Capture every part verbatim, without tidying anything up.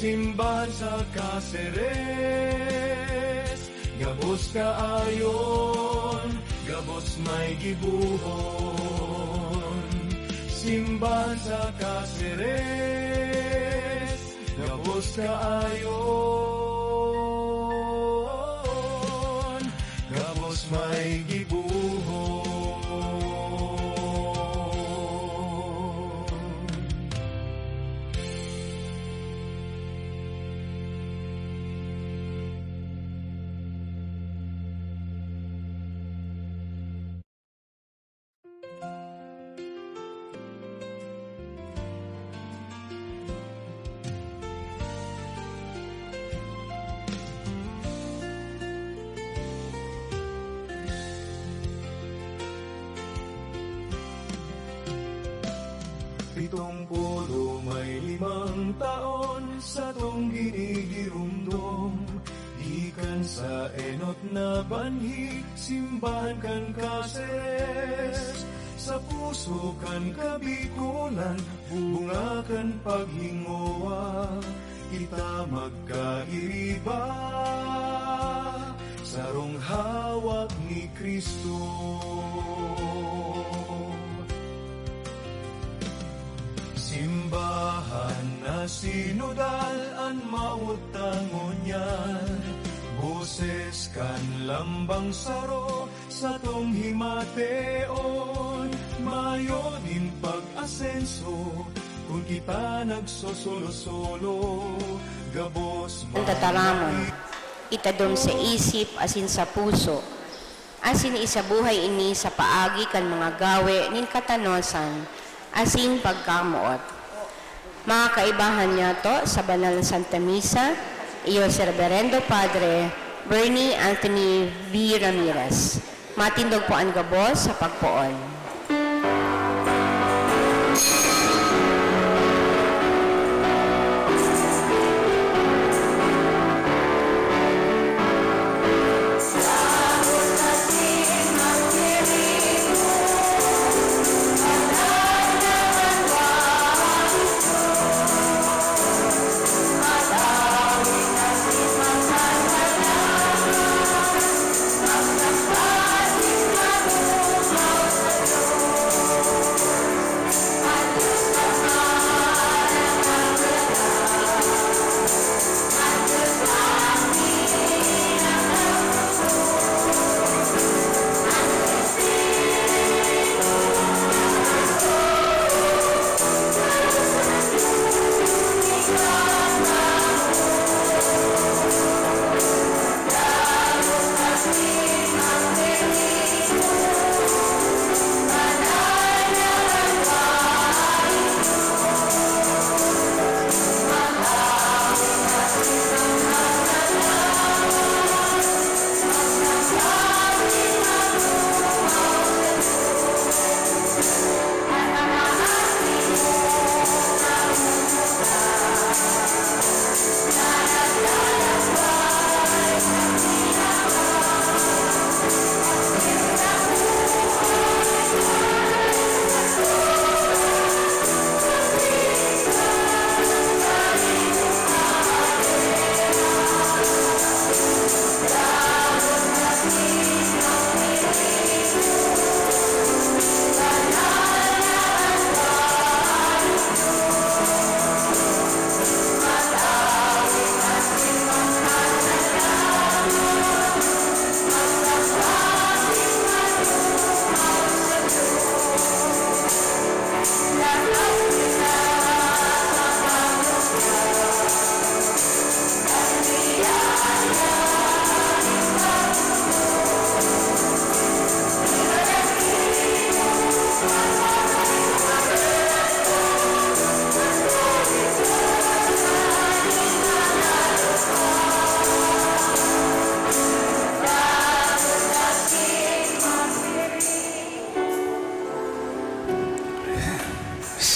Simbahan sa Caceres, gabos kaayon, gabos may gibohon. Simbahan sa Caceres, gabos kaayon, gabos may gibohon. Pitong pulo may limang taon satong ginigiromdom, gikan sa enot na banhi, simbahan kan Caceres, sa puso kan Kabikolan, bunga kan paghingowa, kita magkairiba, sarong hawak ni Cristo. Simbahan na sinodal an mawot ta ngunyan, boses kan lambang saro satong himateon, mayo nin pag-asenso, kun kita nagsosolo-solo, gabos Ang tataramon, itadom sa isip asin sa puso, asin isabuhay ini sa paagi kan mga gawe nin katanosan asin pagkamoot. Mga kaibahan niyato sa Banal na Santa Misa, iyo si Reverendo Padre Bernie Anthony V. Ramirez. Matindog po an gabos sa pagpoon.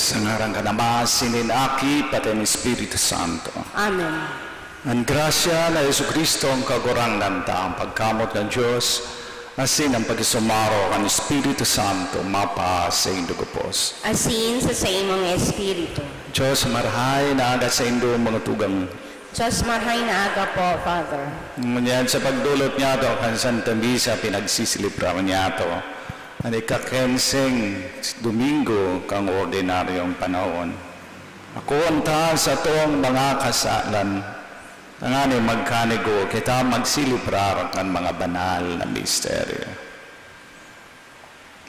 Sa ngaran kan Ama, asin nin Aki, pati nin Espiritu Santo. Amen. An grasya na Jesu-Cristo, an Kagurangnan ta, an pagkamoot kan Dios, asin an pakisumaro kan Espiritu Santo, mapasaindo gabos. Asin sa saimong espiritu. Diyos, marahay na aga saindo, mga tugang. Diyos, marahay na aga po, Father. Ngunyan, sa pagdolot niyato kan Santa Misa, pinagsiselebrar niyato an ika-kenseng Domingo kan ordinaryong panahon. Akoon ta satong mga kasalan, tanganing magkanigo kita magselebrar kan mga banal na misteryo.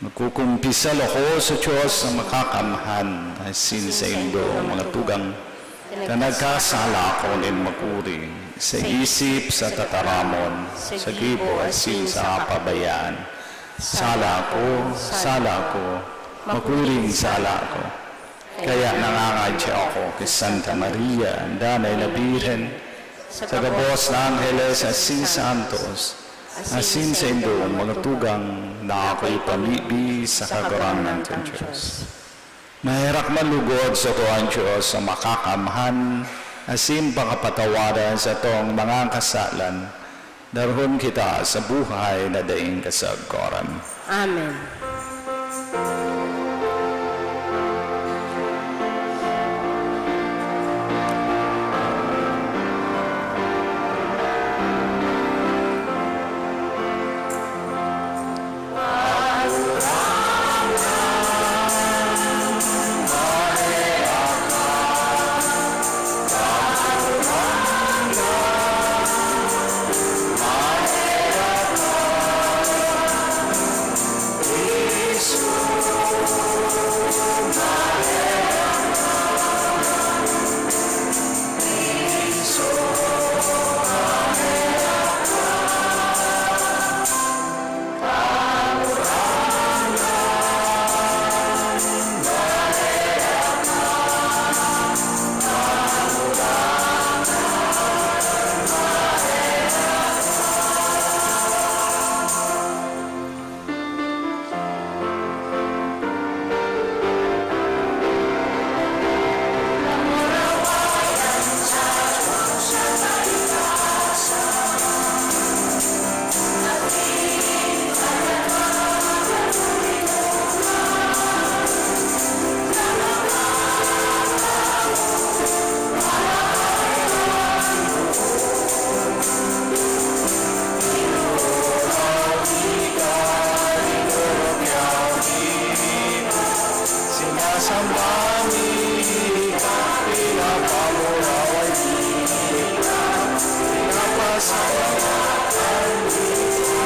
Magkukumpisal ako sa Diyos na makakamhan, asin saindo, mga tugang, na nagkasala ako nin makuri, sa isip, sa tataramon, sa gibo, asin sa kapabayaan. Sala ako, sala ako, makuring sala ako. Kaya nangangadya ako ki Santa Maria, an Danay na Birhen, sa gabos na angheles asin santos, asin saindong mga tugang na ako ipamibi sa Kagurangnan kan Dios. Maherak man lugod sato an Dios na makakamhan asin pakapatawadan satong mga kasalan, darhon kita sa buhay na daing kasagkoran. Amen. Sinasamba mi ka, pinapamuraway mi ka, pinapasalamatan mi ka.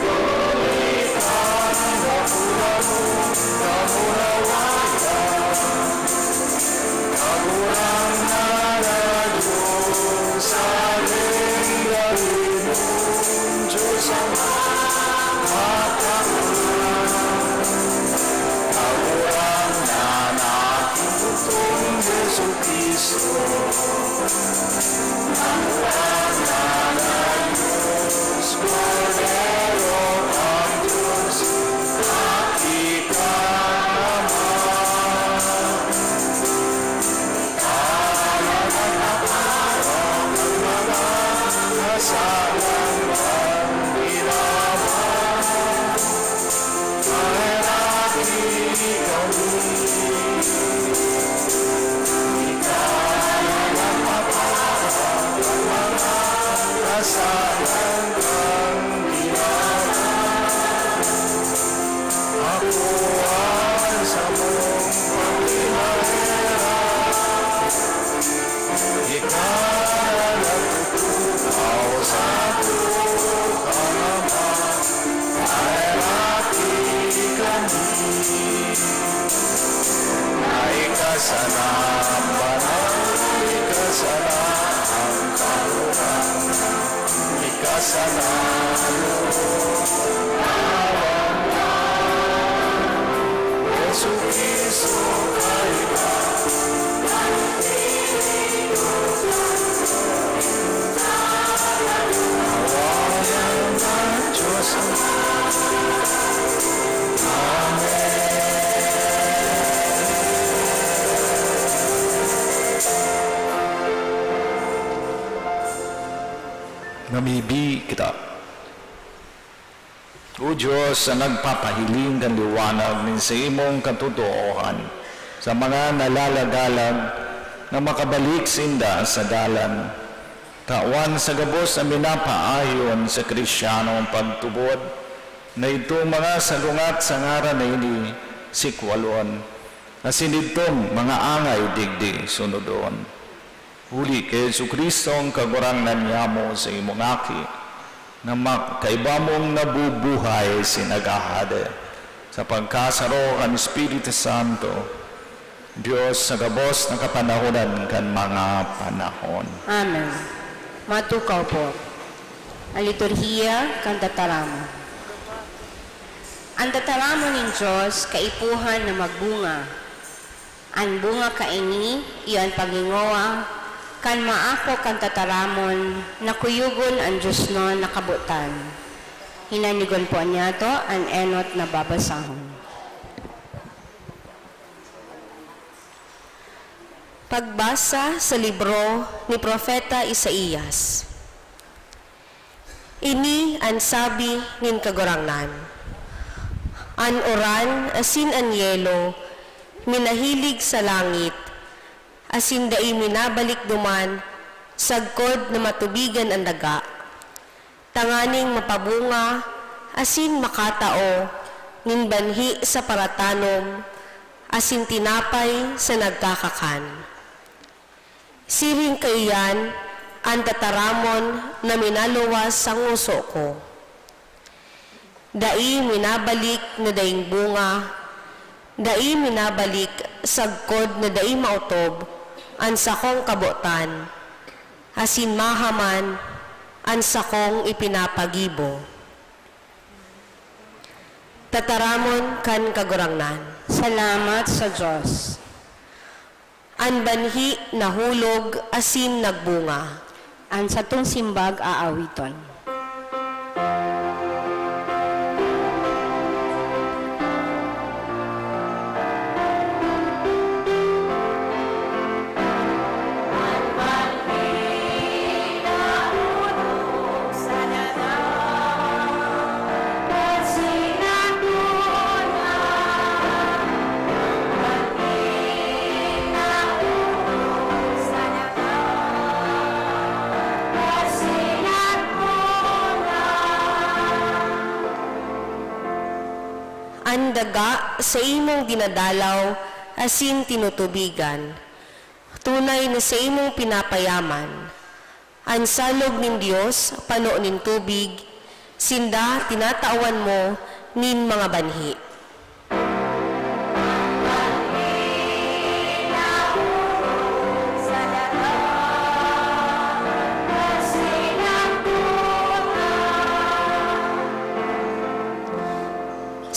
Huli ka na puraro, kamurawayan. Kagurangnan na Dios, sa lenggarin mong Dios Ama, Makakamhan. Kagurangnan na Aki, Jesu-Cristo, Kagurangnan na Dios, Kordero kan Dios, Aki kan Ama. Ika na nagkapara kan mga kasalan kan ginawa. Maheraki kami. Ika na nagpapara kan mga kasalan kan ginawa. Akoa an samong pagkinaherak. Ika na nagtutukaw sato kan Ama, maheraki kami. Na ika sana an banal, ika sana an Kagurangnan. Ika sana an lolong na banal. Jesu-Cristo, kaiba. Awayan kan Dios Ama. Amen. Mamibi kita. O Dios, na nagpapahiling kan liwanag nin saimong katotoohan, Sa mga nalalagalag na makabalik sinda sa dalan, tawan sa gabos na minapaayon sa Kristiyanong pagtubod, na itong mga salungat sa ngaran na ini sikwalon, asin itong mga angay digdi sunodon. Huli ki Jesu-Cristo, an Kagurangnan niyamo, sa imong Aki, na ma-, kaiba mong nabubuhay asin naghahade sa pagkasaro kan Espiritu Santo, Dios sa gabos na kapanahonan kan mga panahon. Amen. Matukaw po. An liturhiya kan tataramon. An tataramon nin Dios kaipuhan na magbunga. An bunga kaini, iyo an paghingowa kan maako kan tataramon na kuyogon an diosnon na kabotan. Hinanigon po niyato an enot na babasahon. Pagbasa sa libro ni Propeta Isaias. Ini an sabi nin Kagurangnan, "An uran asin an yelo minahilig sa langit, asin dai minabalik duman sagkod na matubigan an daga, tanganing mapabunga asin makatao nin banhi sa paratanom asin tinapay sa nagkakakan." Siring kaiyan an tataramon na minaluwas sa ngoso ko. Dai minabalik na daing bunga, dai minabalik sagkod na dai maotob an sakong kabotan, asin mahaman an sakong ipinapagibo. Tataramon kan Kagurangnan. Salamat sa Dios. An banhi nahulog asin nagbunga. An satong simbag aawiton. An daga saimong dinadalaw asin tinutubigan, tunay na saimong pinapayaman. An salog nin Dios pano nin tubig, sinda tinatawan mo nin mga banhi.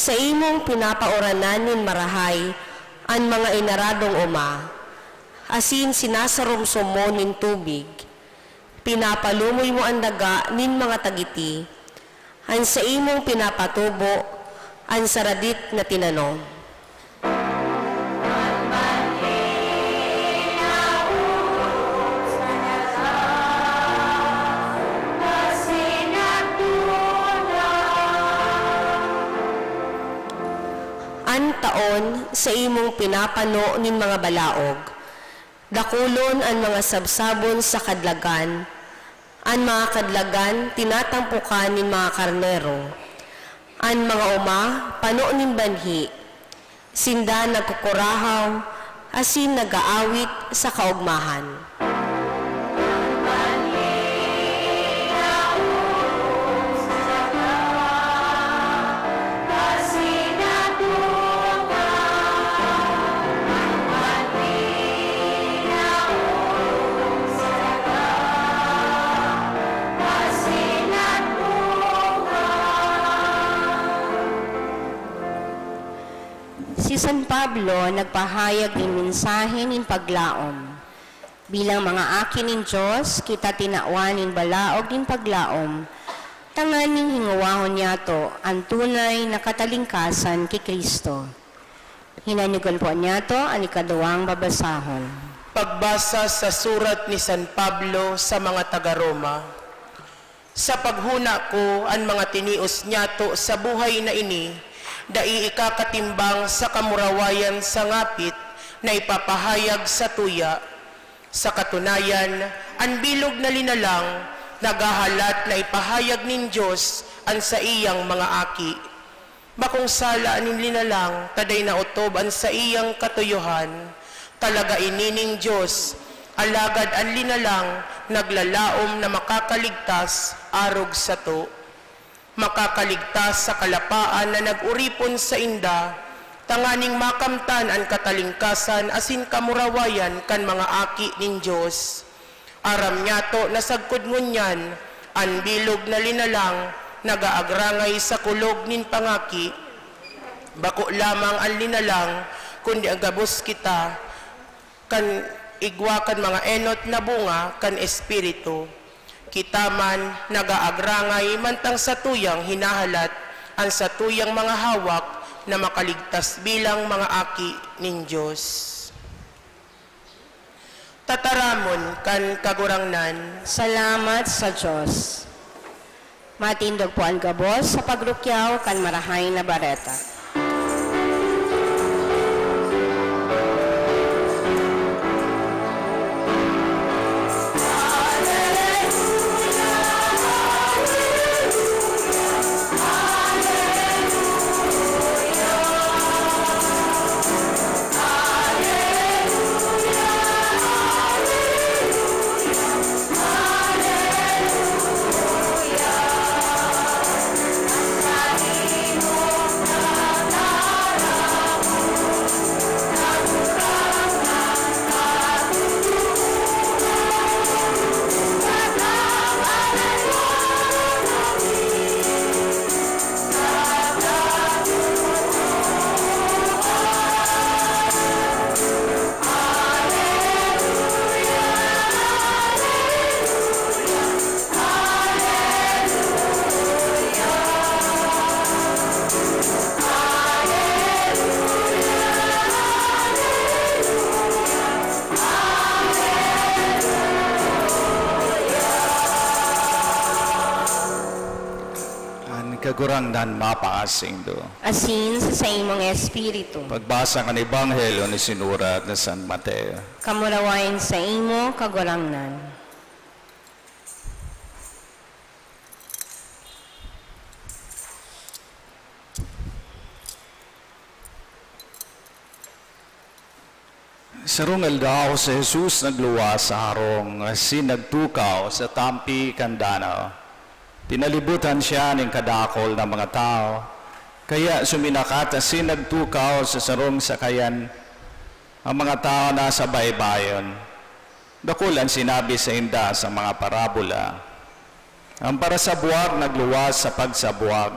Saimong pinapauranan nin marahay an mga inaradong oma, asin sinasaromsom mo nin tubig. Pinapalumoy mo an daga nin mga tagiti, an saimong pinapatubo an saradit na tinanom. An taon saimong pinapano nin mga balaog. Dakulon an mga sabsabon sa kadlagan, an mga kadlagan tinatampokan nin mga karnero, an mga oma pano nin banhi, sinda nagkukurahaw asin nag-aawit sa kaogmahan. Si San Pablo nagpahayag nin mensahe nin paglaom. Bilang mga aki nin Dios, kita tinawan nin balaog nin paglaom, tanganing hingowahon niyato an tunay na katalingkasan ki Cristo. Hinanigon po niyato an ikaduwang babasahon. Pagbasa sa surat ni San Pablo sa mga taga Roma. Sa paghona ko, an mga tinios niyato sa buhay na ini, dai ikakatimbang sa kamurawayan sa ngapit, na ipapahayag sa tuya. Sa katunayan, an bilog na linalang naghahalat na ipahayag nin Dios an saiyang mga aki. Bakong sala nin linalang ta dai naotob an saiyang katuyohan. Talaga ini nin Dios, alagad an linalang naglalaom na makakaligtas arog sato. Makakaligtas sa kalapaan na nag-oripon sainda, tanganing makamtan an katalingkasan asin kamurawayan kan mga aki nin Dios. Aram niyato na sagkod ngunyan, an bilog na linalang nag-aagrangay sa kulog nin pangaki. Bako lamang an linalang, kundi an gabos kita kan igwa kan mga enot na bunga kan Espiritu. Kita man nag-aagrangay mantang satuyang hinahalat an satuyang mga hawak na makaligtas bilang mga aki nin Dios. Tataramon kan Kagurangnan. Salamat sa Dios. Matindog po an gabos sa pagrukyaw kan Marahay na Bareta. An Kagurangnan mapakasaindo. Asin sa saimong espiritu. Pagbasa kan Ebanghelyo na sinurat ni San Mateo. Kamurawayan saimo, Kagurangnan. Sarong aldaw, si Jesus nagluwas sa harong asin nagtukaw sa tampi kan danaw. Pinalibutan siya nin kadakul na mga tawo, kaya suminakat asin nagtukaw sa sarong sakayan an mga tawo na sa baybayon. Dakul an sinabi sainda sa mga parabola. An parasabuwag nagluwas sa pagsabuwag.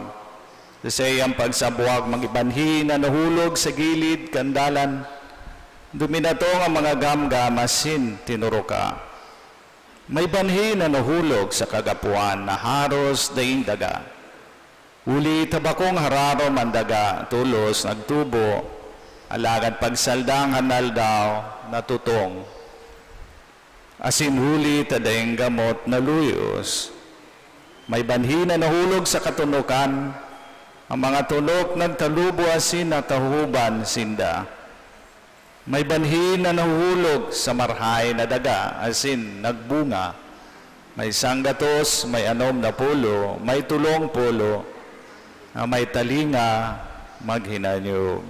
Sa saiyang pagsabuwag, may banhi na nahulog sa gilid kan dalan. Duminatong an mga gamgam asin tinuruka. May banhi na nahulog sa kagapoan na haros daing daga. Huli ta bakong hararom an daga, tolos nagtubo, alagad pagsaldang kan aldaw, natutong. Asin huli ta daing gamot na luyos, may banhi na nahulog sa katunokan, an mga tunok nagtalubo asin natahuban sinda. May banhi na nahuhulog sa marahay na daga asin nagbunga, may sanggatos, may anom na pulo, may tolong pulo, na may talinga maghinanyog.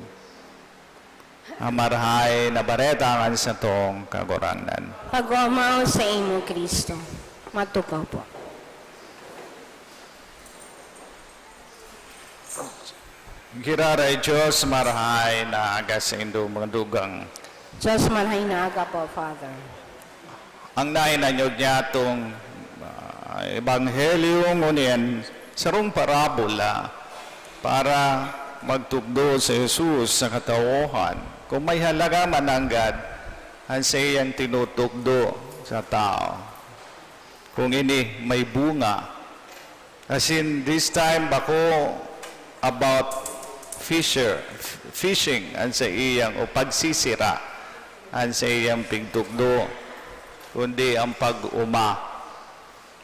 An Marahay na Bareta kan satong Kagurangnan. Pag-omaw saimo, Cristo. Matukaw po. Giraray Diyos, marahay na aga saindo mga dugang. Diyos, marahay na aga po, Father. Ang nahinanyog niyatong, ah, ebanghelyo ngunyan, sarong parabola para magtukdo si Jesus sa katauhan. Kung may halaga man nanggad an saiyang tinutukdo sa tao, kung ini may bunga, as in, this time, bako about fisher, f-, fishing, an saiyang, o pagsisira, an saiyang pigtukdo, kundi ang pag-oma.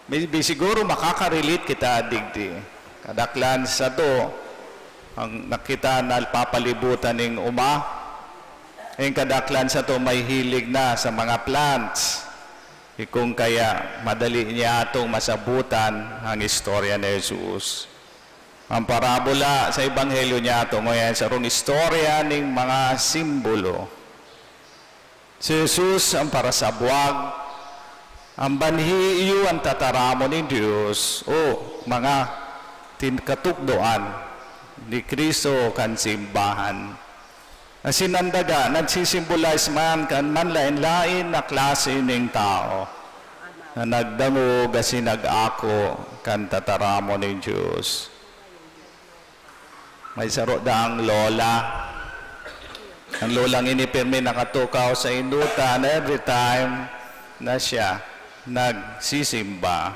Maybe siguro makaka-relate kita digdi. Kadaklan sato, ang nakita na papalibutan ning oma, Ang kadaklan sato mahihilig na sa mga plants. Kung kaya, madali niyatong masabutan ang istorya ni Jesus. Ang parabola sa Ebanghelyo niyato, ngunyan sarong istorya ning mga simbolo. Si Jesus ang parasabwag, ang banhi iyo ang tataramon nin Dios, o mga tin-, katukdoan ni Cristo kan simbahan. Asin an daga nagsisimbolize man kan manlaen-laen na klase nin tawo na nagdangog asin nag-ako kan tataramon nin Dios. May saro daang lola. Ang lolang ini pirmi nakatukaw sa indotan every time na siya nagsisimba.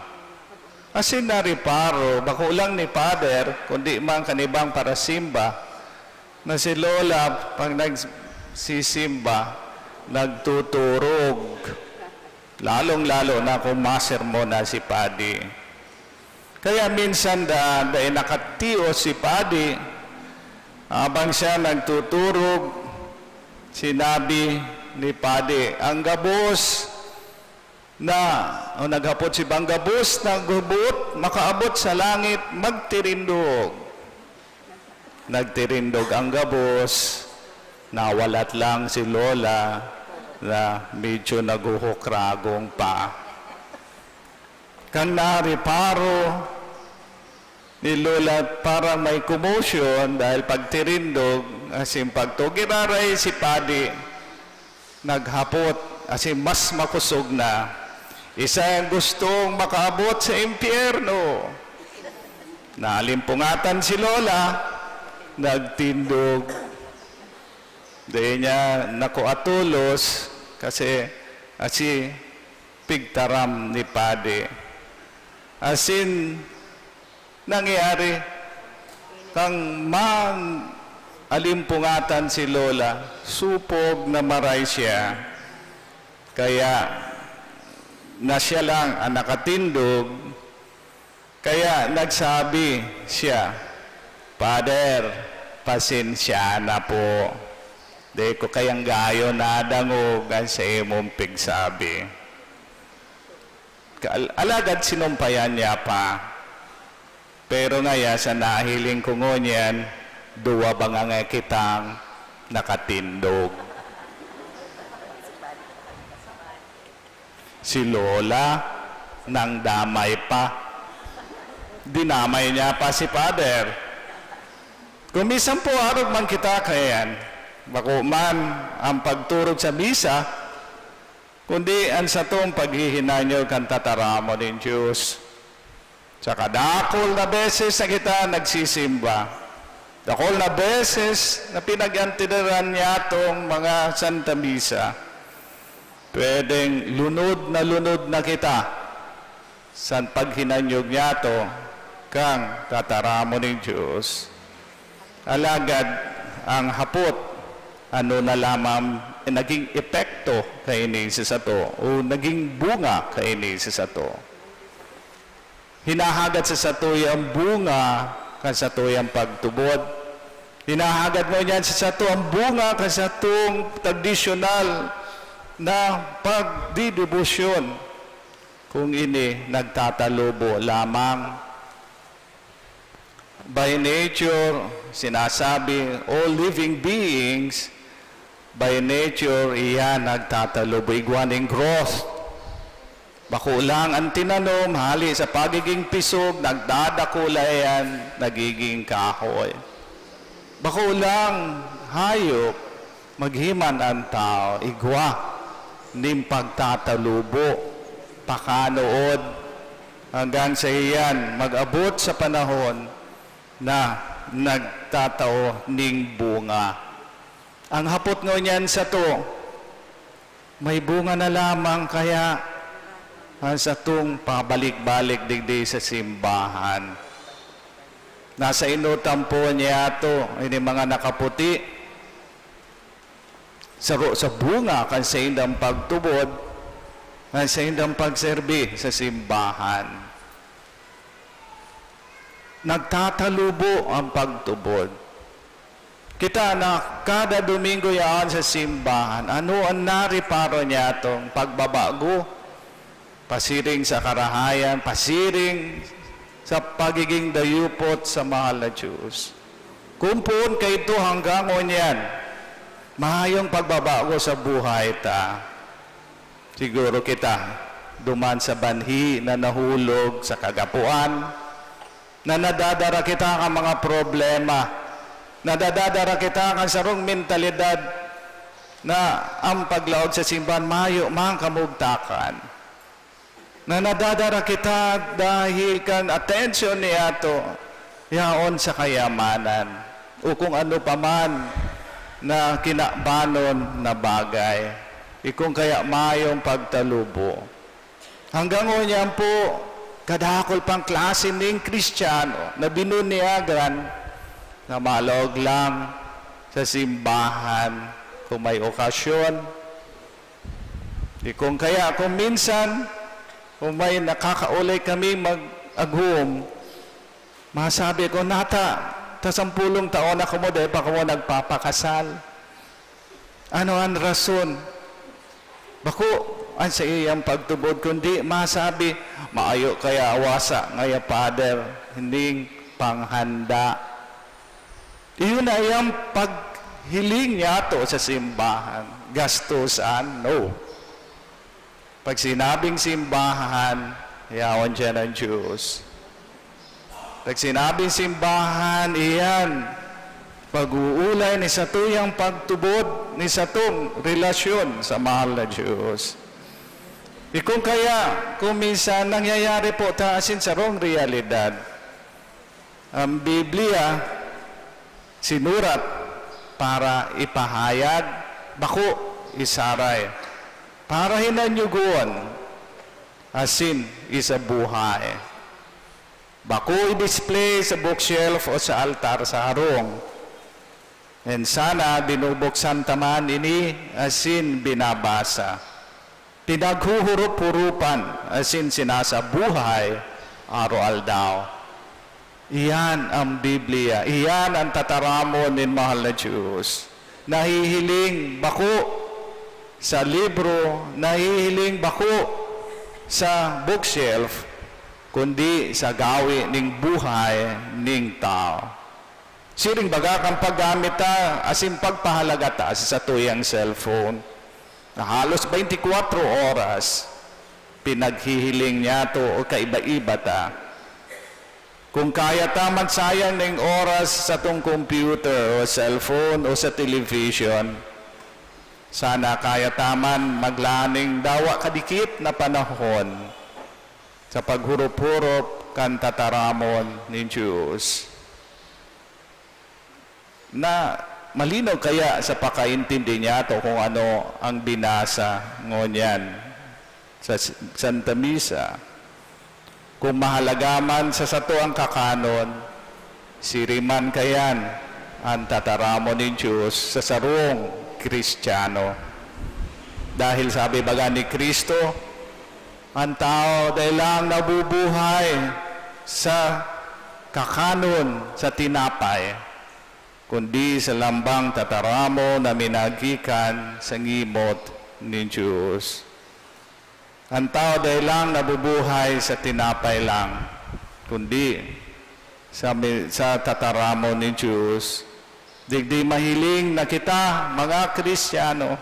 Asin nareparo, bako lang ni Father, kundi man kan ibang parasimba, na si Lola, pag nagsisimba, nagtuturog. Lalong-lalo na kung masermon na si Padi. Kaya minsan da-, dai nakatios si Padi, habang siya nagtuturog, sinabi ni Padi, "Ang gabos na, o naghapot si bang gabos na gubot makaabot sa langit, magtirindog." Nagtirindog ang gabos, nawalat lang si Lola na medyo naghuhukragong pa. Kan nareparo ni Lola, parang may commotion dahil pagtirindog, asin pagtugiraray si Padi, naghapot, asin mas makosog na, "Isay ang gustong makaabot sa impyerno?" Naalimpungatan si Lola, nagtindog. Dai niya nakua tolos kasi asi pigtaram ni Padi. Asin nangyari kang man alimpungatan si Lola, supog na maray siya. Kaya na siya lang ang nakatindog, kaya nagsabi siya, "Father, pasensya na po. Di ko kayang gayo nadangog an sa imong pigsabi." Ka-, al-, alagad sinumpayan niya pa. Pero ngaya sa nahiling ko ngunyan, duwa banga nga kitang nakatindog. Si Lola, nang damay pa. Dinamay niya pa si Father. Kung minsan po, arog man kita kaiyan, bako man ang pagturog sa misa, kundi an satong paghihinanyog kan tataramon nin Dios. Sa kadakul na beses na kita nagsisimba, dakul na beses na pinag-antidaran niyatong mga Santa Misa, pwedeng lunod na lunod na kita sa paghinanyog niyato kan tataramon nin Dios. Alagad ang hapot, ano na lamang naging epekto kaini sa sato o naging bunga kaini sa sato? Hinahagad sa satuyang bunga kan satuyang pagtubod. Hinahagad ngunyan sa sato ang bunga kan satong tradisyonal na pagdedebosyon. Kung ini nagtatalubo lamang. By nature, sinasabi, all living beings, by nature, iyan nagtatalubo, igwa nin growth. Bako lang ang tinanom, hali sa pagiging pisog, nagdadakula iyan, nagiging kahoy. Bako lang hayop, maghiman an tawo, igwa nin pagtatalubo, pakanood, hanggang sa iyan mag-abot sa panahon na nagtatao nin bunga. Ang hapot ngunyan sato, may bunga na lamang kaya ang satong pabalik-balik digdi sa simbahan? Nasa enotan po niyato, ini mga nakaputi, saro sa bunga kan saindang pagtubod, kan saindang pagserbi sa simbahan. Nagtatalubo ang pagtubod. Kita na kada Domingo yaon sa simbahan, ano an nareparo niyatong pagbabago? Pasiring sa karahayan, pasiring sa pagiging dayupot sa mahal na Diyos. Kung poon kaidto hanggang ngunyan, mayong pagbabago sa buhay ta. Siguro kita, duman sa banhi na nahulog sa kagapuan, na nadadara kita kan mga problema, nadadara kita kan sarong mentalidad na ang paglaog sa simbahan mayo man kamugtakan, na nadadara kita dahil kan atensyon niyato yaon sa kayamanan o kung ano pa man na kinabanon na bagay, ikong kaya mayong pagtalubo. Hanggang ngunyan po, kadakol pang klase ning Kristiyano na binunyagan na malog lang sa simbahan kung may okasyon. Di kung kaya, kung minsan, kung may nakakauli kami mag-agom, masabi ko, "Nata, ta sampulong taon na kamo, dai pa kamo nagpapakasal." Ano an rason? Bako an saiyang pagtubod, kundi masabi, "Maayo kaya awasa ngaya, Father, ning panghanda." Iyo na iyang paghiling niyato sa simbahan. Gastusan? No. Pag sinabing simbahan, yaon diyan ang Diyos. Pag sinabing simbahan, iyan, pag-uulay ni satuyang pagtubod, ni satong relasyon sa mahal na Diyos. Ikong kaya, kung minsan nangyayari po ta asin sarong realidad, ang Biblia sinurat para ipahayag, bako isaray, para hinanyugon, asin isabuhay. Bako i-display sa bookshelf o sa altar sa harong. And sana binubuksan ta man ini asin binabasa. Pinaghuhurup-hurupan asin sinasabuhay araw-aldaw. Iyan ang Biblia, iyan ang tataramon nin mahal na Diyos. Nahihiling bako sa libro, nahihiling bako sa bookshelf, kundi sa gawi nin buhay nin tao. Siring baga kan paggamit ta asin pagpahalaga ta sa satuyang cellphone, na halos twenty-four oras pinaghihiling niyato o kaiba-iba ta. Kung kaya ta magsayang nin oras sa satong computer o cellphone o sa television, sana kaya ta man maglaan nin dawa kadikit na panahon sa paghurup-hurup kan tataramon nin Diyos. Na malinaw kaya sa pakaintindi niyato kung ano ang binasa ngunyan sa s-, Santa Misa? Kung mahalaga man sa sato ang kakanon, siring man kayan an tataramon nin Diyos sa sarong Kristiyano. Dahil sabi baga ni Cristo, "An tawo dai lang nabubuhay sa kakanon sa tinapay, kundi sa lambang tataramon na minagikan sa ngimot nin Diyos." An tawo dai lang nabubuhay sa tinapay lang, kundi sa mi-, sa tataramon nin Diyos. Digdi mahiling na kita, mga Kristiyano,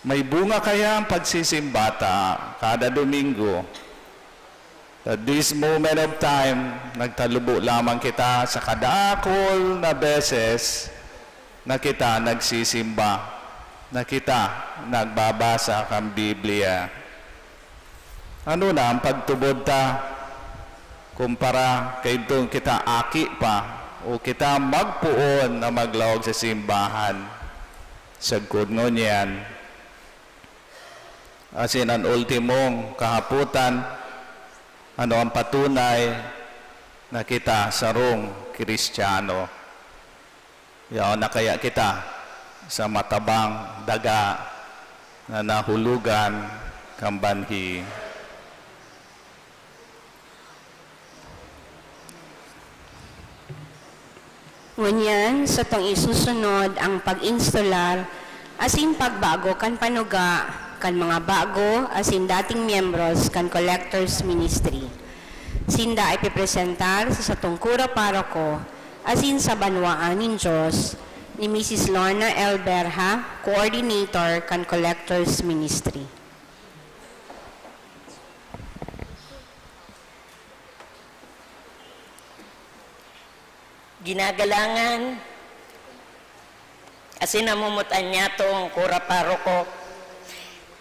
may bunga kaya ang pagsisimba ta kada Domingo? At this moment of time, nagtalubo lamang kita sa kadakol na beses na kita nagsisimba, na kita nagbabasa kan Biblia. Ano na ang pagtubod ta kumpara kaidtong kita aki pa o kita magpoon na maglaog sa simbahan? Sagkod ngunyan, asin an ultimong kahapotan, ano ang patunay na kita sarong Kristiyano? Yaon na kaya kita sa matabang daga na nahulogan kan banhi? Ngunyan, satong isusunod ang pag-instolar asin pagbago kan panuga kan mga bago asin dating miyembros kan Collectors Ministry. Sinda ipipresentar sa satong kura paroko asin sa banwaan nin Dios ni Misis Lorna L. Berha, Coordinator kan Collectors Ministry. Ginagalangan asin namumutan niyatong kura paroko,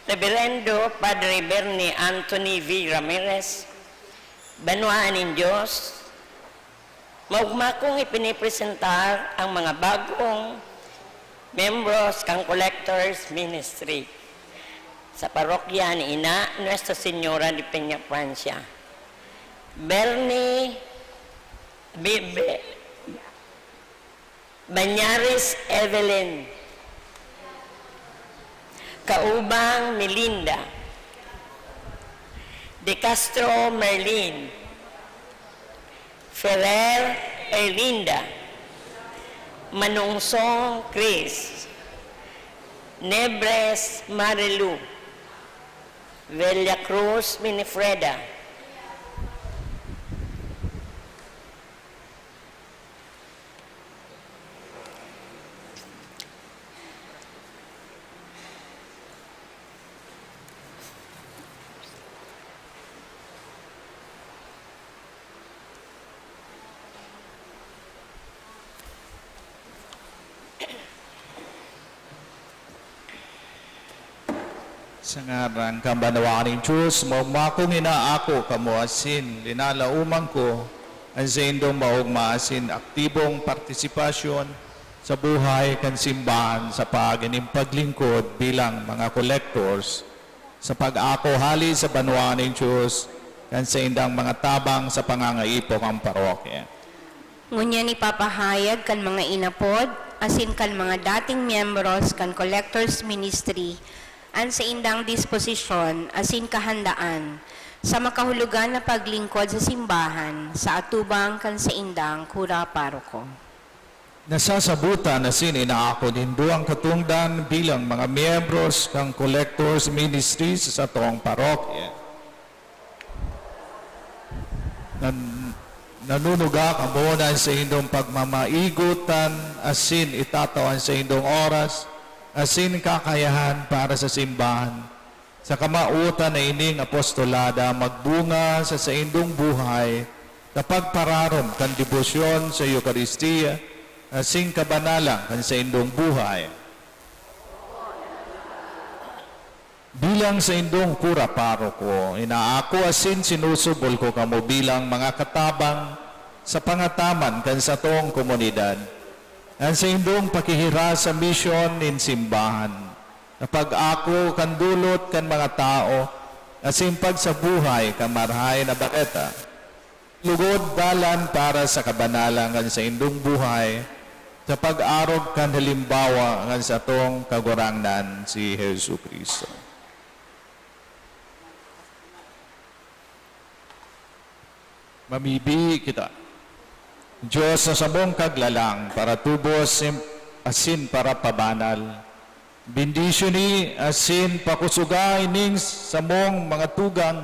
Reverendo Padre Bernie Anthony V. Ramirez, banwaan nin Dios, maogma kong ipinipresentar ang mga bagong miyembros kan Collectors Ministry sa parokya ni Ina Nuestra Señora de Peñafrancia. Bernie Be-, Be-, Bañares Evelyn, Kaubang Melinda, De Castro Merlin, Ferrer Erlinda, Manungsong Chris, Nebres Marilu, Villa Cruz Winifreda. Sa ngaran kan banwaan nin Dios, maogma kong inaako kamo asin linalauman ko an saindong maogma asin aktibong partisipasyon sa buhay kan simbahan sa paagi nin paglingkod bilang mga collectors sa pag-ako hali sa banwaan nin Dios kan saindang mga tabang sa pangangaipo kan parokya. Ngunyan ipapahayag kan mga inapod asin kan mga dating miyembros kan Collectors Ministry an saindang disposisyon asin kahandaan sa makahulogan na paglingkod sa simbahan sa atubang kan saindang kura paroko. Nasasabotan asin inaako nindo an katongdan bilang mga miyembros kan Collectors Ministry sa satong parokya. Nan-, nanunuga kamo na an saindong pagmamaigotan asin itatao an saindong oras asin kakayahan para sa simbahan. Sa kamawotan na ining apostolada magbunga sa saindong buhay na pagpararom kan debosyon sa Eukaristia asin kabanalan kan saindong buhay. Bilang saindong kura paroko, inaako asin sinusubol ko kamo bilang mga katabang sa pangataman kan satong komunidad. An saindong pakihiras sa misyon nin simbahan, na pag-ako kan dulot kan mga tawo, asin pagsabuhay kan Marahay na Bareta. Lugod dalan para sa kabanalan kan saindong buhay, sa pag-arog kan halimbawa kan satong Kagurangnan, si Jesu-Cristo. Mamibi kita. Dios na samong Kaglalang, para tubos sim-, asin para pabanal, bendisyoni asin pakusoga ining samong mga tugang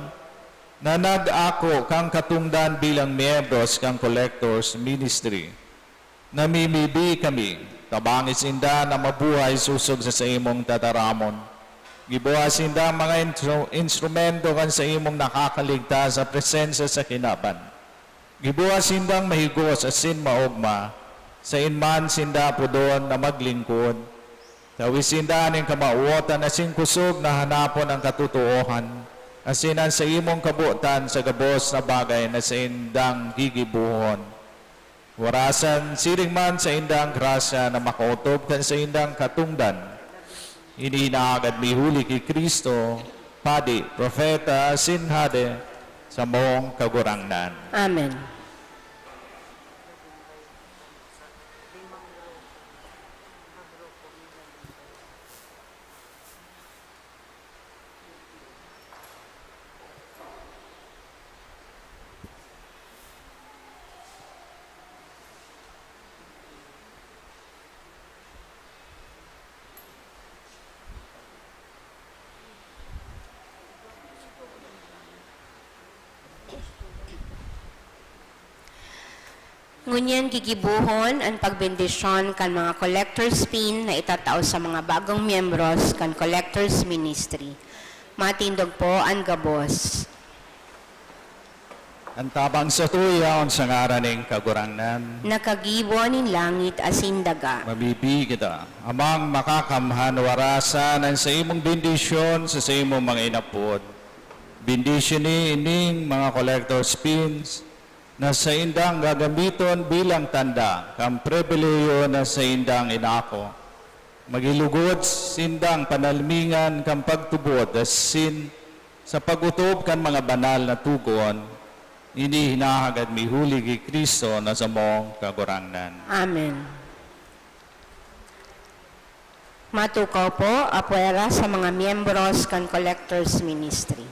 na nag-ako kan katongdan bilang miyembros kan Collectors Ministry. Namimibi kami, tabangi sinda na mabuhay sosog sa saimong tataramon. Giboha sinda mga instru-, instrumento kan saimong nakakaligtas sa presensya sa kinaban. Giboha sindang mahigos asin maogma, sain man sinda pudon na maglingkod. Tawi sinda nin kamawotan asin kusog na hanapon an katotoohan, asin an saimong kabotan sa gabos na bagay na saindang gigibohon. Warasan siring man saindang grasya na makaotob kan saindang katongdan. Ini inaagad mi huli ki Cristo, Padi, Propeta, asin Hade, samong Kagurangnan. Amen. Ngunyan gigibohon an pagbendisyon kan mga collector's pin na itatao sa mga bagong miyembros kan Collector's Ministry. Matindog po an gabos. An tabang satuya, sa ngaran nin Kagurangnan. Nakagibo nin langit asin daga. Mamibi kita. Amang Makakamhan, warasan an saimong bendisyon sa saimong mga inapod. Bendisyoni ining mga collector's pins na saindang gagamiton bilang tanda kan pribilehiyo na saindang inako. Magilugod sindang panalmingan kan pagtubod asin sa pag-otob kan mga banal na togon. Ini hinahagad mi huli ki Cristo na samong Kagurangnan. Amen. Matukaw po, apwera sa mga miyembros kan Collectors Ministry.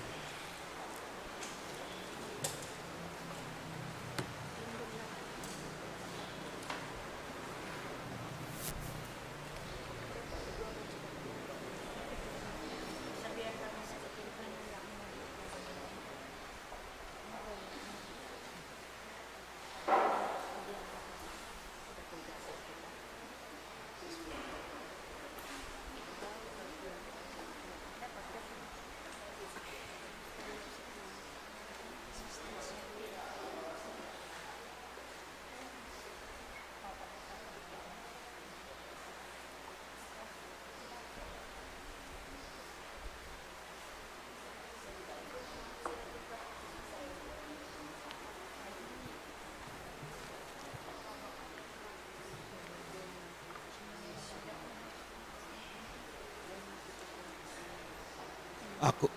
Ako,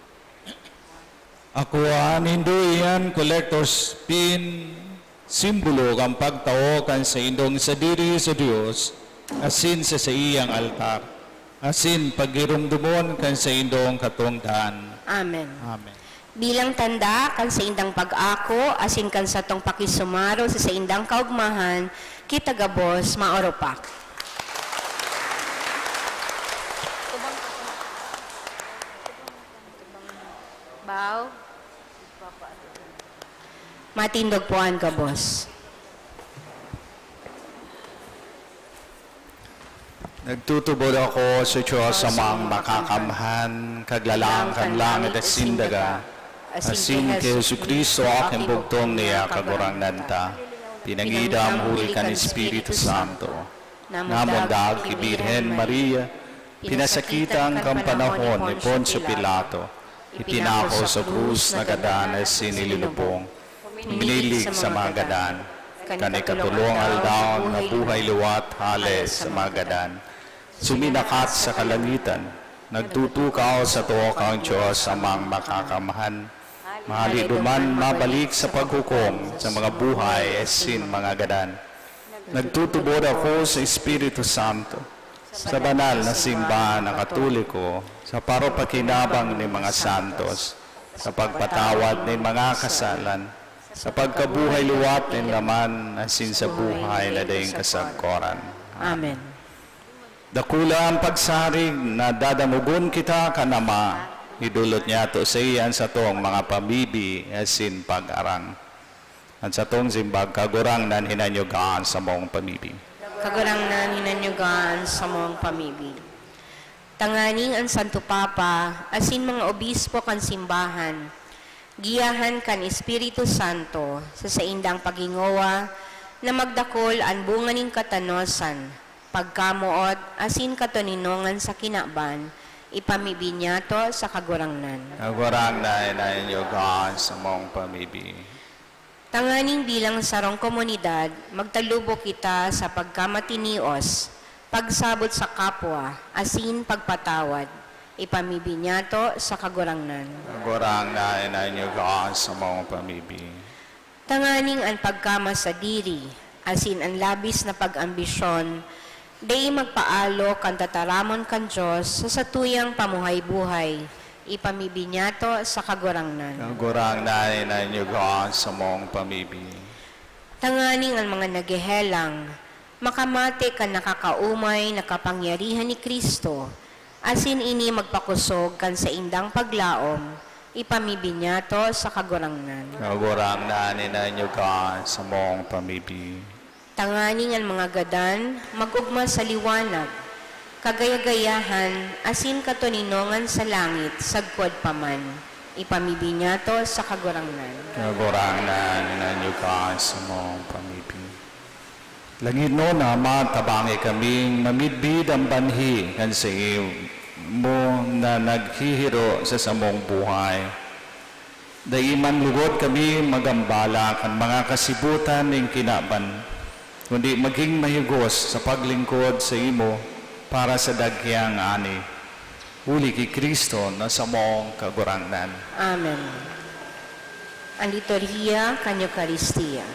ako an hindoyan, collector's pin, simbolo kan pagtao kan saindong sadiri sa Dios, asin sa saiyang altar, asin pagiromdomon kan saindong katongdan. Amen. Amen. Bilang tanda kan saindang pag-ako asin kan satong pakisumaro sa saindang kaogmahan, kita gabos maorupak. Bow. Matindog po an gabos. Nagtutubod ako sa Dios Amang Makakamhan, Kaglalang kan langit asin daga, asin ki Jesu-Cristo, aking bugtong na Kagurangnan ta, pinangidam huli kan Espiritu Santo, namundag ki Birhen Maria, pinasakitan kan panahon ni Poncio Pilato, ipinako sa krus, nagadan asin ilinubong. Puminilig sa mga gadan. Kan ikatolong aldaw, nabuhay liwat hale sa mga gadan. Suminakat sa kalangitan. Nagtutukaw sa too kan Dios Amang Makakamhan. Hale duman mabalik sa paghukom sa mga buhay asin mga gadan. Nagtutubod ako sa Espiritu Santo, sa banal na simbahan na Katoliko, sa paropakinabang nin mga santos, sa pagpatawad nin mga kasalan, sa pagkabuhay liwat nin laman, asin sa buhay na daing kasagkoran. Amen. Dakula an pagsarig na dadamogon kita kan Ama, idolot niyato saiya an satong mga pamibi asin pag-arang. An satong simbag, Kagurangnan, hinanyog an samong pamibi. Kagurangnan, hinanyog an samong pamibi. Tanganing an Santo Papa asin mga obispo kan simbahan, giyahan kan Espiritu Santo sa saindang paghingowa na magdakol an bunga nin katanosan, pagkamoot asin katoninongan sa kinaban, ipamibi niyato sa Kagurangnan. Kagurangnan, hinanyog an samong pamibi. Tanganing bilang sarong komunidad, magtalubo kita sa pagkamatinios, pagsabot sa kapwa, asin pagpatawad. Ipamibi niyato sa Kagurangnan. Kagurangnan, hinanyog an samong pamibi. Tanganing an pagkamasadiri, asin an labis na pag-ambisyon, dai magpaalo kan tataramon kan Dios sa satuyang pamuhay-buhay, ipamibi niyato sa Kagurangnan. Kagurangnan, hinanyog an samong pamibi. Tanganing an mga naghehelang, makamate kan nakakaomay na kapangyarihan ni Cristo, asin ini magpakosog kan saindang paglaom, Ipamibi niyato sa Kagurangnan. Kagurangnan, inanyog ka sa mong pamibi. Tanganing an mga gadan mag-ogma sa liwanag, kagaya-gayahan, asin katoninongan sa langit sagkod pa man. Ipamibi niyato sa Kagurangnan. Kagurangnan, inanyog ka sa mong pamibi. Langitnon na Ama, tabangi kaming mamidbid an banhi kan saimo na naghihiro sa samong buhay. Dai man lugod kami magambala kan mga kasibutan nin kinaban, kundi magin mahigos sa paglingkod saimo para sa dagyang ani. Huli ki Cristo na samong Kagurangnan. Amen. An liturhiya kan Eukaristia.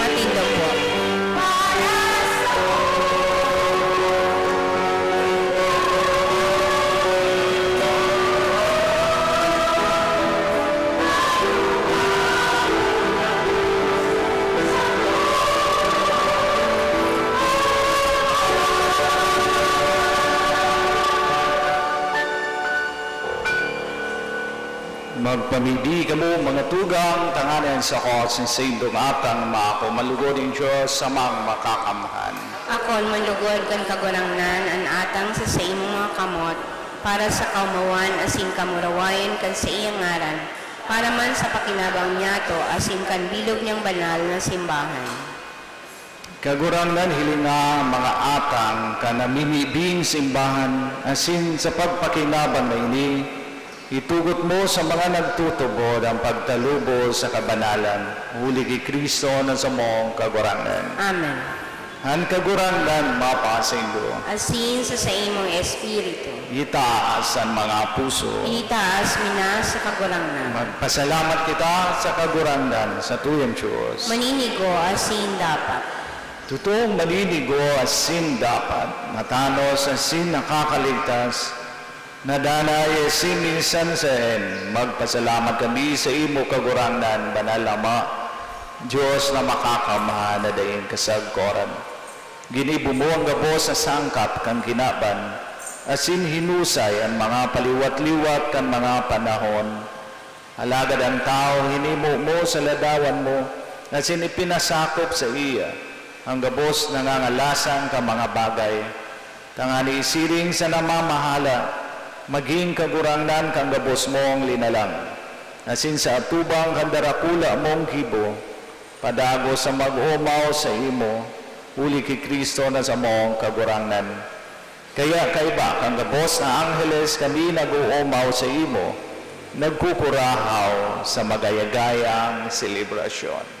Matindog po. Magpamibi kamo, mga tugang, tanganing an sako asin saindong atang maako manlugod nin Dios, Amang Makakamhan. Akoon manlugod kan Kagurangnan an atang sa saimong mga kamot, para sa kaomawan asin kamurawayan kan saiyang ngaran, para man sa pakinabang niyato asin kan bilog niyang banal na simbahan. Kagurangnan, hilinga an mga atang kan namimibing simbahan, asin sa pagpakinabang na ini, itugot mo sa mga nagtutubod an pagtalubo sa kabanalan, huli ki Cristo na samong Kagurangnan. Amen. An Kagurangnan mapasaindo. Asin sa saimong espiritu. Itaas an mga puso. Itaas mi na sa Kagurangnan. Magpasalamat kita sa Kagurangnan, satuyang Dios. Maninigo asin dapat. Totoong malinigo asin dapat, matanos asin nakakaligtas, nadanay asin minsan saen, magpasalamat kami sa imo, Kagurangnan, Banal Ama, Dios na makakamhan na daing kasagkoran. Ginibo mo ang gabos na sangkap kan kinaban, asin hinusay an mga paliwat-liwat kan mga panahon. Alagad an tawo hinimo mo sa ladawan mo, asin ipinasakop saiya an gabos na ngangalasan kan mga bagay, tangani siring sa namamahala, magin kagurangnan kan gabos mong linalang, asin sa atubang kan darakula mong gibo, padagos sa mag-omaw saimo, huli ki Cristo na samong Kagurangnan. Kaya kaiba kan gabos na angheles kami nag-oomaw saimo, nagkukurahaw sa magayagayang selebrasyon.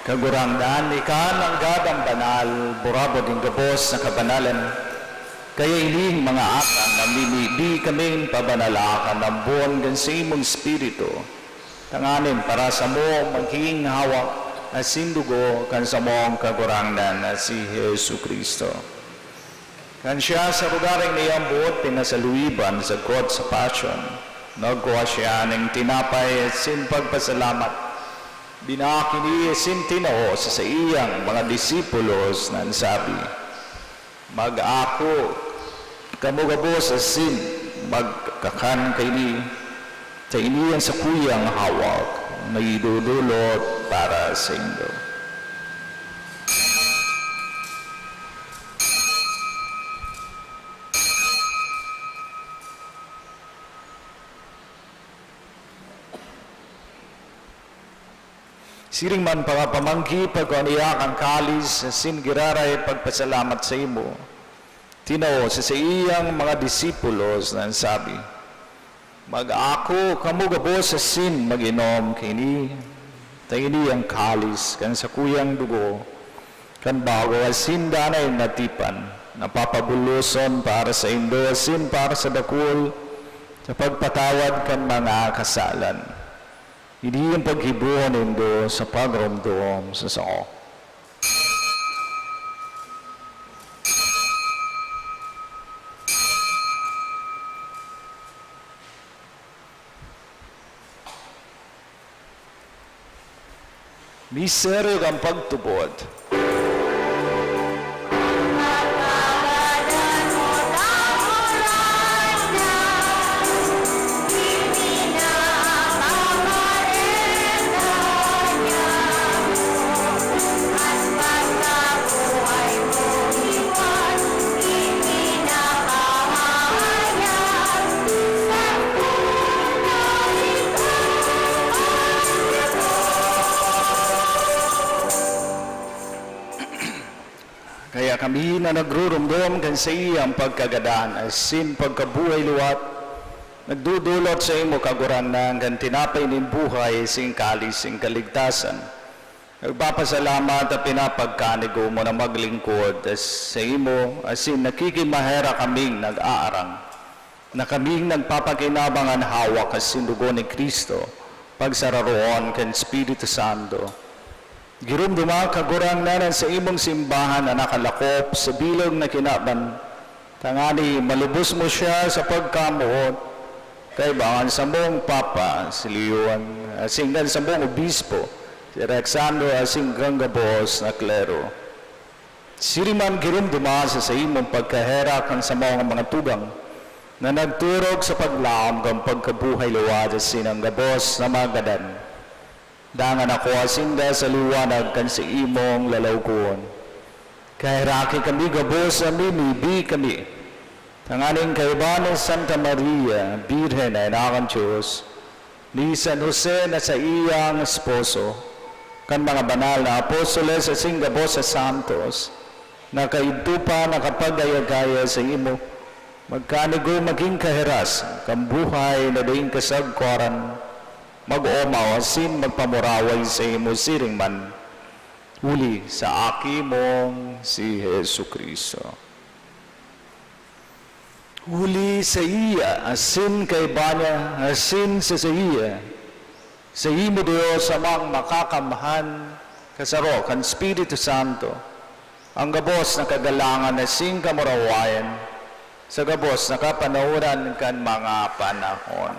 Kagurangnan, ika nanggad an banal, burabod nin gabos na kabanalan. Kaya ining mga atan namimibi kaming pabanalakan an boon kan saimong Espiritu, tanganing para samo magin hawak asin dugo kan samong Kagurangnan na si Jesu-Cristo. Kan siya sa rogaring niyang boot pinasaluiban sagkod sa pasyon, nagkua siya nin tinapay asin pagpasalamat, binaak ini asin tinao sa saiyang mga disipulos na nagsabi, "Mag-ako kamo gabos asin magkakan kaini, ta ini an sakuyang hawak na idodolot para saindo." Siring man, mga pamangki, pagkua niya kan kalis asin giraray pagpasalamat saimo, tinao sa saiyang mga disipulos na nagsabi, "Mag-ako kamo gabos asin mag-inom kaini, ta ini an kalis kan sakuyang dugo kan bago asin danay na tipan, na papabuloson para saindo asin para sa dakul sa pagpatawad kan mga kasalan. Ini an paggibohon nindo sa pagromdom sa sako." Misteryo kan pagtubod. Kaya kami na nagruromdom kan saiyang pagkagadan asin pagkabuhay liwat, nagdodolot saimo, Kagurangnan, kan tinapay nin buhay asin kalis nin kaligtasan. Nagpapasalamat at pinapagkanigo mo na maglingkod sa imo, asin nakikimaherak kaming nag-aarang, na kaming nagpapakinabangan hawak asin dugo ni Cristo, pagsararoon kan Espiritu Santo. Giromdoma, Kagurangnan, an saimong simbahan na nakalakop sa bilog na kinaban, tangani malubos mo siya sa pagkamoot, kaiba kan samong Papa, si Leon, asin kan samong Obispo, si Alexandro, asin kan gabos na klero. Siring man, giromdoma sa saimong pagkaherak kan samong mga tugang na nagturog sa paglaom kan pagkabuhay liwat asin an gabos na mga gadan. Dangan akoa sinda sa liwanag kan saimong lalawgon. Kaheraki kami gabos na mimibi kami, tanganing kaiba ni Santa Maria, Birhen na Ina kan Dios, ni San Jose na saiyang esposo, kan mga banal na apostoles asin gabos na santos, na kaidto pa nakapag-ayagaya sa imo, magkanigo magin kahiras kan buhay na daing kasagkoran, mag-omaw asin magpamuraway sa imo siring man, huli sa Aki mong si Jesu-Cristo. Huli saiya, asin kaiba niya, asin sa saiya, sa imo, Dios, Amang makakamhan, kasaro kan Espiritu Santo, an gabos na kagalangan asin kamurawayan, sa gabos na kapanahonan kan mga panahon.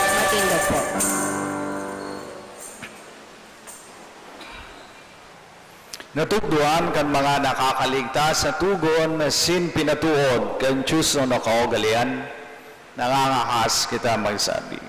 Matindog po. Natukdoan kan mga nakakaligtas na togon asin pinatuod kan Dios na kaugalean, nangangahas kita magsabi.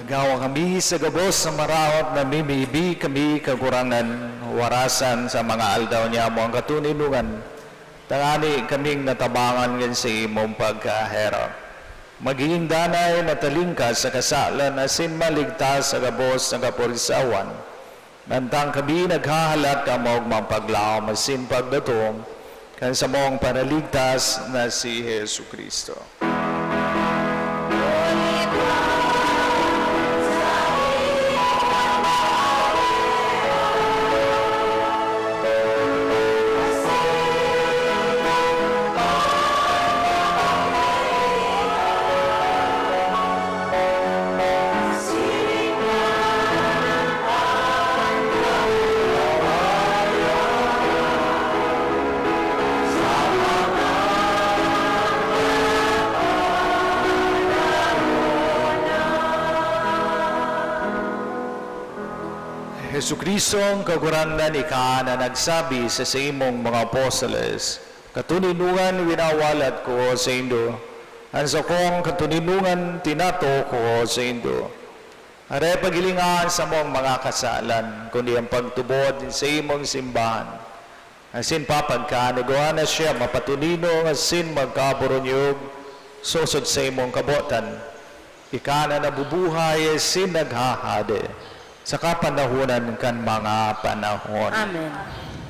Agawa kami sa gabos na maraot na mimibi kami, Kagurangnan, warasan sa mga aldaw niamo an katoninongan, tangani kaming natabangan kan saimong pagkaherak. Magin danay na talingkas sa kasalan asin maligtas sa gabos na kapurisawan. Mantang kami naghahalat kan maogmang paglaom asin pagdatong kan samong Paraligtas na si Jesu-Cristo. Jesu-Cristo, ang Kagurangnan, ika na nagsabi sa saimong mga apostoles, "Katoninongan winawalat ko saindo, an sakong katoninongan tinatoo ko saindo." Aray, paghilinga an samong mga kasalan, kundi an pagtubod nin saimong simbahan. Asin papagkanugoan na siya mapatoninong asin magkaburunyog sosog saimong kabotan. Ika na nabubuhay asin naghahade sa kapanahonan kan mga panahon. Amen.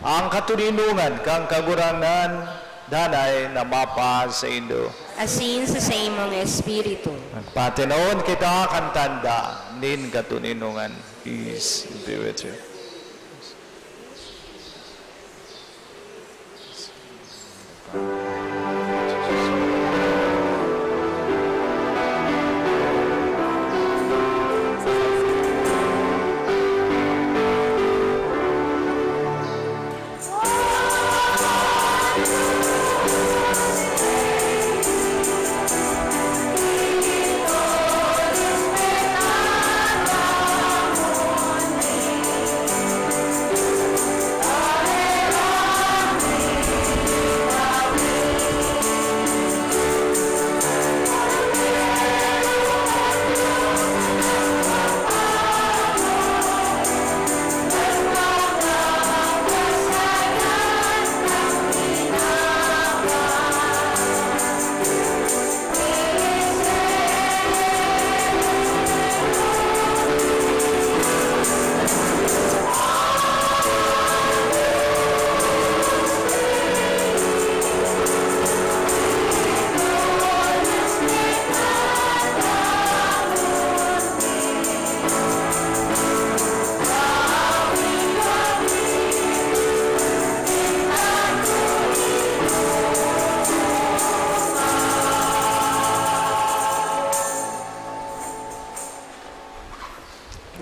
Ang katoninongan kan Kagurangnan danay na mapasaindo. Asin sa saimong espiritu. Magpatinahon kita kan tanda nin katoninongan. Peace be with you.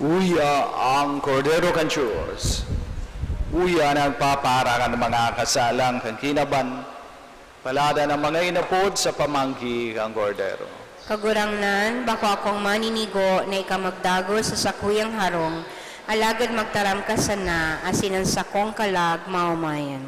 Uya ang Kordero kan Dios. Uya nagpapara kan mga kasalan kan kinaban. Paladan ang mga inapod sa pamanggi kan Kordero. Kagurangnan, bako akong maninigo na ika magdagos sa sakuyang harong, alagad magtaram ka sana asin an sakong kalag maomayan.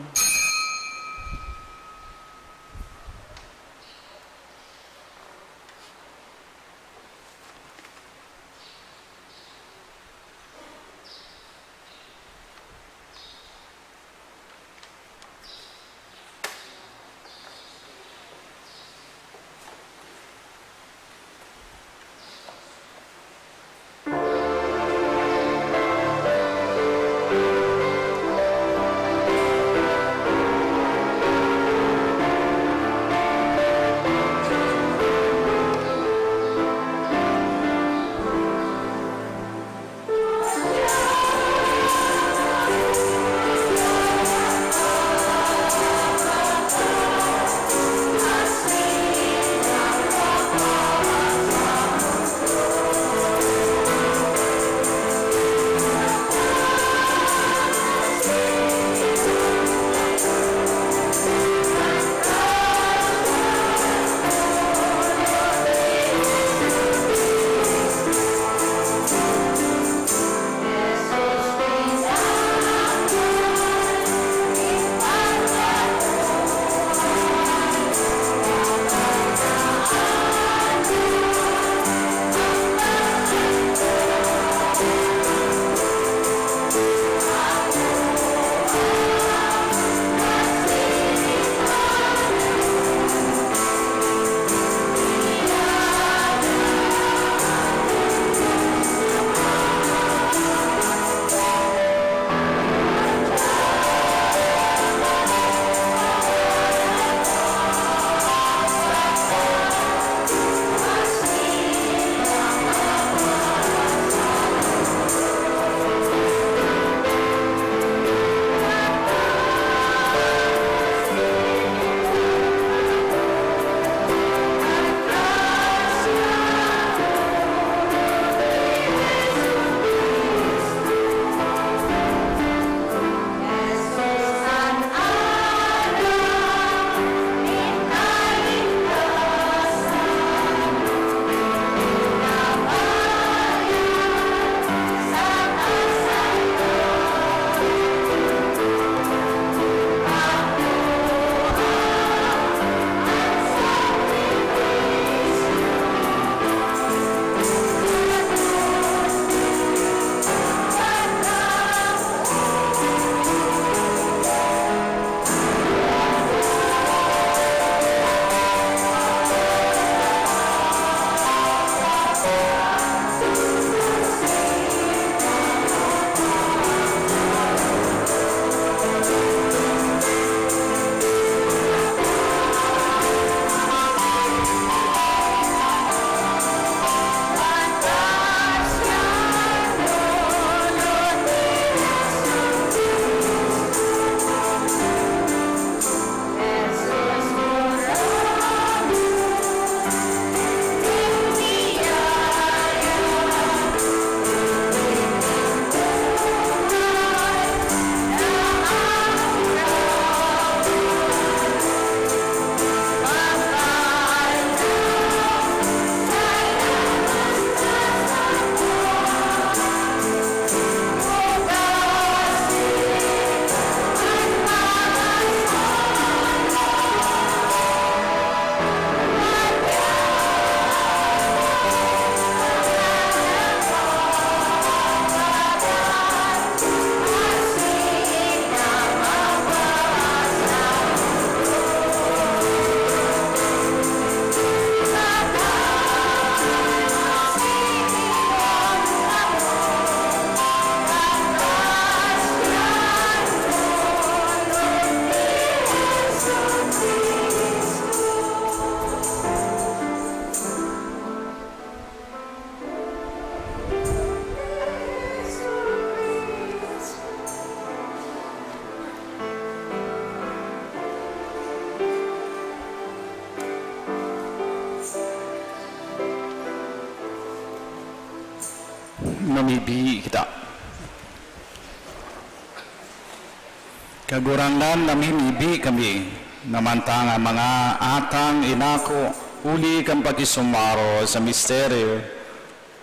Kagurangnan, namimibi kami na mantang ang mga atang inako huli kan pakisumaro sa misteryo,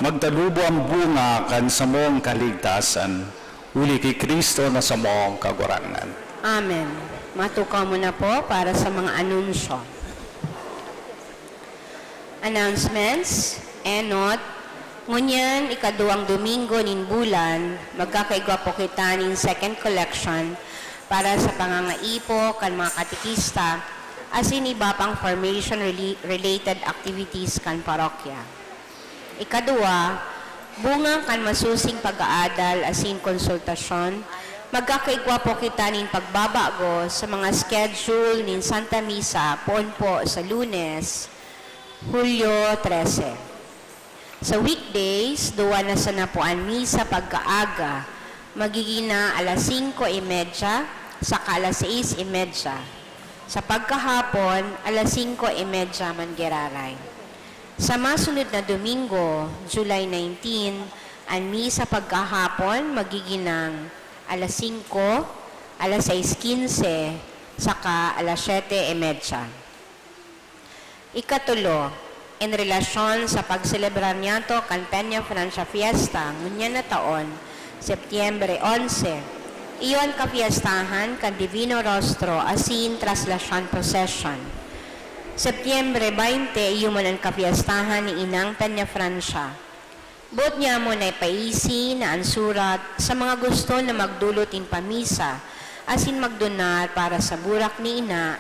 magtalubo ang bunga kan samong kaligtasan, huli ki Cristo na samong Kagurangnan. Amen. Matukaw mo na po para sa mga anunsyo. Announcements, enot, ngunyan, ikaduwang Domingo nin bulan, magkakaigwa po kita nin second collection para sa pangangaipo kan mga katekista asin iba pang formation rela-, related activities kan parokya. Ikaduwa, bunga kan masusing pag-aadal asin konsultasyon, magkakaigwa po kita nin pagbabago sa mga schedule nin Santa Misa poon po sa Lunes, Hulyo trese. Sa weekdays, duwa na sana po an misa pagkaaga, magigin na alas singko y media saka alas sais y media. Sa pagkahapon, alas singko y media man giraray. Sa masunod na Domingo, July nineteen, an misa pagkahapon magigin ng alas singko, alas sais quince, saka alas siyete y media. Ikatulo, en relasyon sa pagselebrar niyato kan Peña Francia Fiesta ngunyan na taon, Setyembre onse, iyo an kapiestahan kan Divino Rostro asin Traslacion Procession. Setyembre baynte, iyo man an kapiestahan ni Inang Peña Francia. Boot niamo na ipaisi na an surat sa mga gusto na magdolot nin pamisa asin magdonar para sa burak ni Ina,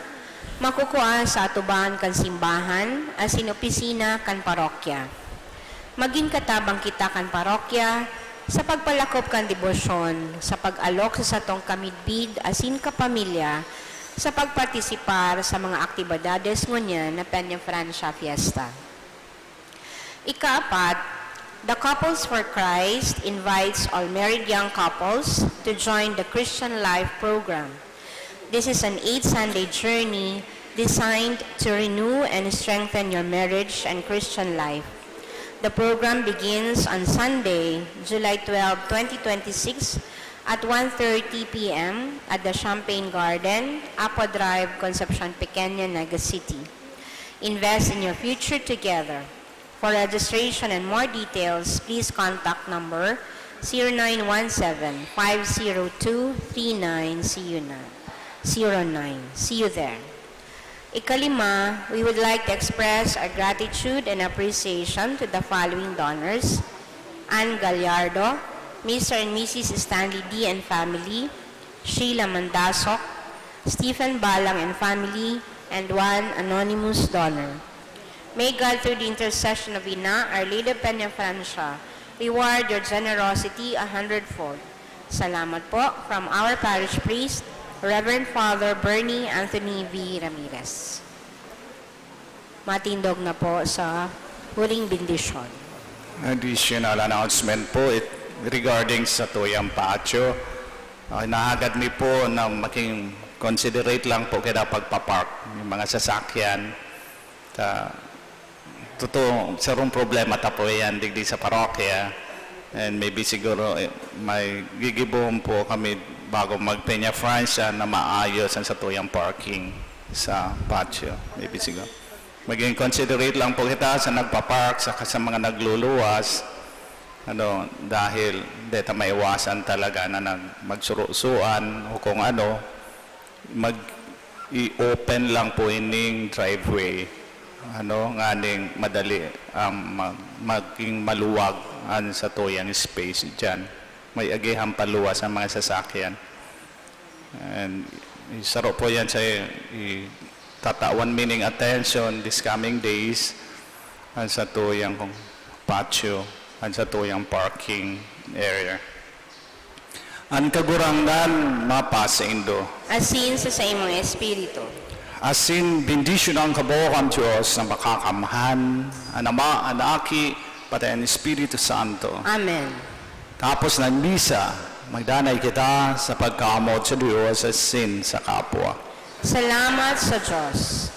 makukua sa atuban kan simbahan asin opisina kan parokya. Magin katabang kita kan parokya sa pagpalakop kan debosyon, sa pag-alok sa satong kamidbid asin kapamilya sa pagpartisipar sa mga aktibidades ngunyan na Peña Francia Fiesta. Ikaapat, the Couples for Christ invites all married young couples to join the Christian Life program. This is an eight-Sunday journey designed to renew and strengthen your marriage and Christian life. The program begins on Sunday, July twelve, twenty twenty-six, at one thirty p m at the Champagne Garden, Apo Drive, Concepcion Pequeña, Naga City. Invest in your future together. For registration and more details, please contact number zero nine one seven, five zero two, three nine zero nine. See you there. Ikalima, we would like to express our gratitude and appreciation to the following donors: Ann Gallardo, Mister and Missus Stanley D and family, Sheila Mandasok, Stephen Balang and family, and one anonymous donor. May God, through the intercession of Ina, Our Lady of Peña Francia, reward your generosity a hundredfold. Salamat po. From our parish priest, Reverend Father Bernie Anthony V Ramirez. Matindog na po sa huling bendisyon. Additional announcement po, it, regarding sa tuyang patio. Ah, hinahagad mi po na maging considerate lang po kita pagpa-park yung mga sasakyan. Ta, totoo, sarong problema ta po yan digdi sa parokya. And maybe siguro, eh, may gigibohon po kami bago mag Peña Francia na maayos ang satuyang parking sa patio. Maybe siguro. Maging considerate lang po kita sa nagpa-park, saka sa mga nagluluwas. Ano, dahil di ta maiwasan talaga na nag-, magsurusuan o kung ano, mag-i-open lang po ining driveway. Ano, nganing madali ang mag-, maging maluwag ang satuyang space diyan. May agihan paluwas ang mga sasakyan. And isaro po yan sa i-, tatawan mi ning attention this coming days, ang satuyang patio, ang satuyang parking area. An Kagurangnan mapasaindo. Asin sa saimong espiritu. Asin bendisyonan kamo kan Dios na Makakamhan, an Ama, an Aki, pati an Espiritu Santo. Amen. Tapos ng misa, magdanay kita sa pagkamoot sa Dios asin sa kapwa. Salamat sa Dios.